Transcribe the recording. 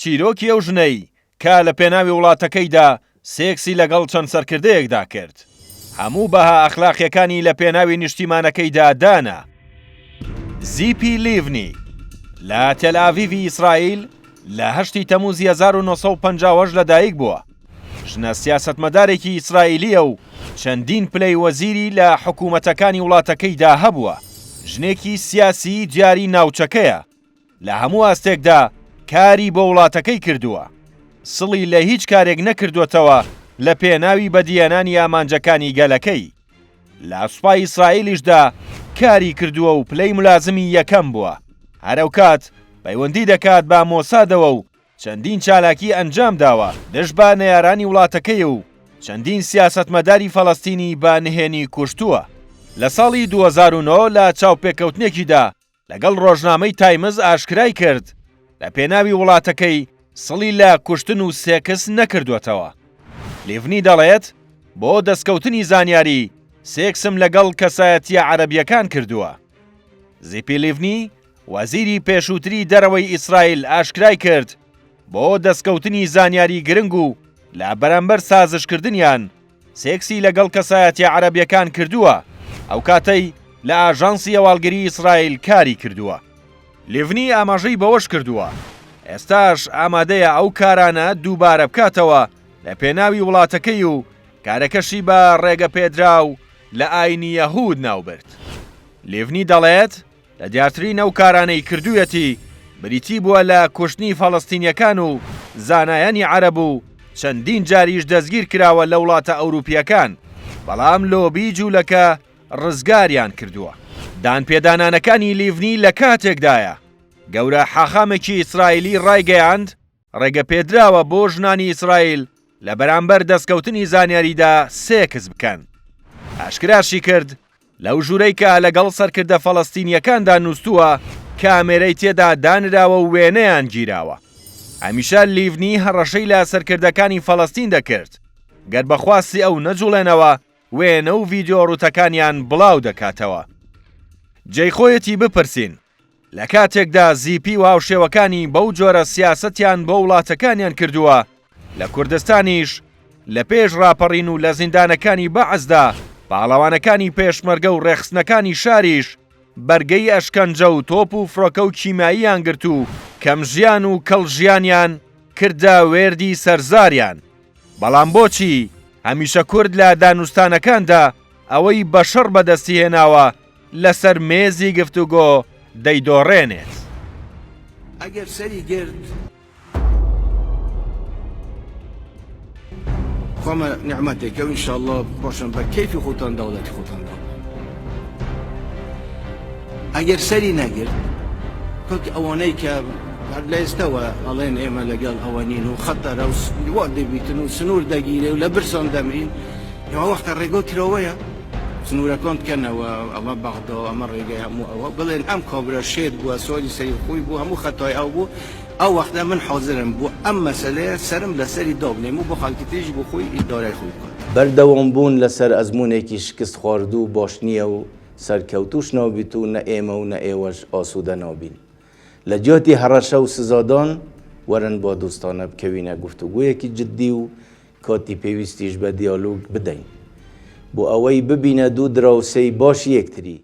چیرۆکی ئەو ژنەی کە لە پێناوی وڵاتەکەیدا سێکسی لەگەڵ چەند سەرکردەیەکدا کرد. هەموو بەها ئەخلاقیەکانی لە پێناوی نیشتیمانەکەیدا دانا. زیپی لیڤنی لە تێلئاڤیڤی ئیسرائیل لە هەشتی تەمووزی 1958 لەدایک بووە. ژنە سیاسەتمەدارێکی ئیسرائیلییە و چەندین پلەی وەزیری لە حکوومەتەکانی وڵاتەکەیدا هەبووە. ژنێکی سیاسیی دیاری ناوچەکەیە. لە هەموو ئاستێکدا کاری بۆ وڵاتەکەی کردووە. سڵی لە هیچ کارێک نەکردووەتەوە لە پێناوی بەدیهێنانی ئامانجەکانی گەلەکەی. لە سوپای ئیسرائیلیشدا کاری کردووە و پلەی مولازمی یەکەم بووە. هەر ئەوکات پەیوەندی دەکات بە مۆسادەوە و چەندین چالاکی ئەنجام داوە دژ بە نەیارانی وڵاتەکەی و چەندین سیاسەتمەداری فەڵەستینی بە نهێنی کوشتووە. لە ساڵی 2009 لە چاوپێکەوتنێکیدا لەگەڵ ڕۆژنامەی تایمز ئاشکرای کرد لە پێناوی وڵاتەکەی سڵی لە کوشتن و سێکس نەکردووەتەوە. لیڤنی دەڵێت، بۆ دەستکەوتنی زانیاری سێکسم لەگەڵ کەسایەتییە عەرەبییەکان کردووە. زیپی لیڤنی وەزیری پێشووتری دەرەوەی ئیسرائیل ئاشکرای کرد، بۆ دەستکەوتنی زانیاری گرنگ و لە بەرامبەر سازشکردنیان سێکسی لەگەڵ کەسایەتیە عەرەبیەکان کردووە ئەوکاتەی لە ئاژانسی هەواڵگری ئیسرائیل کاری کردووە. لیڤنی ئاماژەی بەوەشکردووە، ئێستاش ئامادەیە ئەو کارانە دووبارە بکاتەوە لە پێناوی وڵاتەکەی و کارەکەشی بە ڕێگەپێدراو لە ئاینی یەهود ناوبرد. لیڤنی دەڵێت، لە دیارترین ئەو کارانەی کردوویەتی بریتی بووە لە کوشتنی فەڵەستینیەکان و زانایانی عەرەب و چەندین جاریش دەستگیر کراوە لە وڵاتە ئەوروپیەکان بەڵام لۆبی جوولەکە ڕزگاریان کردووە. دانپێدانانەکانی لیڤنی لە کاتێکدایە، گەورە حاخامێکی ئیسرائیلی ڕایگەیاند، ڕێگەپێدراوە بۆ ژنانی ئیسرائیل لە بەرامبەر دەستکەوتنی زانیاریدا سێکس بکەن. ئاشکراشی کرد، لەو ژوورەی کە لەگەڵ سەرکردە فەڵەستینییەکاندا نووستووە، کامێرەی تێدا دانراوە و وێنەیان گیراوە. هەمیشە لیڤنی هەڕەشەی لە سەرکردەکانی فەڵەستین دەکرد، گەر بە خواستی ئەو نەجوڵێنەوە، وێنە و ڤیدیۆ ڕووتەکانیان بڵاو دەکاتەوە. جێی خۆیەتی بپرسین، لە کاتێکدا زیپی و هاوشێوەکانی بەو جۆرە سیاسەتیان بۆ وڵاتەکانیان کردووە، لە کوردستانیش لە پێش ڕاپەڕین و لە زیندانەکانی بەعسدا پاڵەوانەکانی پێشمەرگە و ڕێکخستنەکانی شاریش بەرگەی ئەشکەنجە و تۆپ و فڕۆکە و کیمیاییان گرت و کەمژیان و کەڵژیانیان کردە وێردی سەرزاریان. بەڵام بۆچی هەمیشە کورد لە دانوستانەکاندا ئەوەی بە شەڕ بەدەستی هێناوە لەسەر مێزی گفتوگۆ دەیدۆڕێنێت؟ ئەگەر سەری گرت. خۆمە نیعمەتێکە و ئینشاڵڵا پاشان بە کەیفی خۆتان دەوڵەتی خۆتان دابنێن. ئەگەر سەری نەگرت کاک ئەوانەی کە هەر لە ئێستەوە ئەڵێن ئێمە لەگەڵ ئەوە نین و خەتەرە و وا دەبیتن و سنوور دەگیرێ و لە برسان دەمرین ئەوە وەختە ڕێگۆ کراوەیە سنوورەکان بکەنەوە ئەمە بەغدا ئەمە ڕێگەی هەموو ئەوە بڵێن ئەم کابرا شێت بووە سواری سەری خۆی بوو هەموو خەتای ئەو بوو ئەو وەختە من حازرم بۆ ئەم مەسەلەیە سەرم لەسەری دابنێم و بۆ خەڵکی تریش بۆ خۆی ئیدارەی خۆی بکات. بەردەوام بوون لەسەر ئەزموونێکی شکستخواردوو باش نییە و سەرکەوتووش نابیت و نە ئێمە و نە ئێوەش ئاسوودە نابین. لە جیاتی هەڕەشە و سزادان، وەرن با دۆستانە بکەوینە گفتوگۆیەکی جددی و کاتی پێویستیش بە دیالۆگ بدەین. بۆ ئەوەی ببینە دوو دراوسێی باشی یەکتری.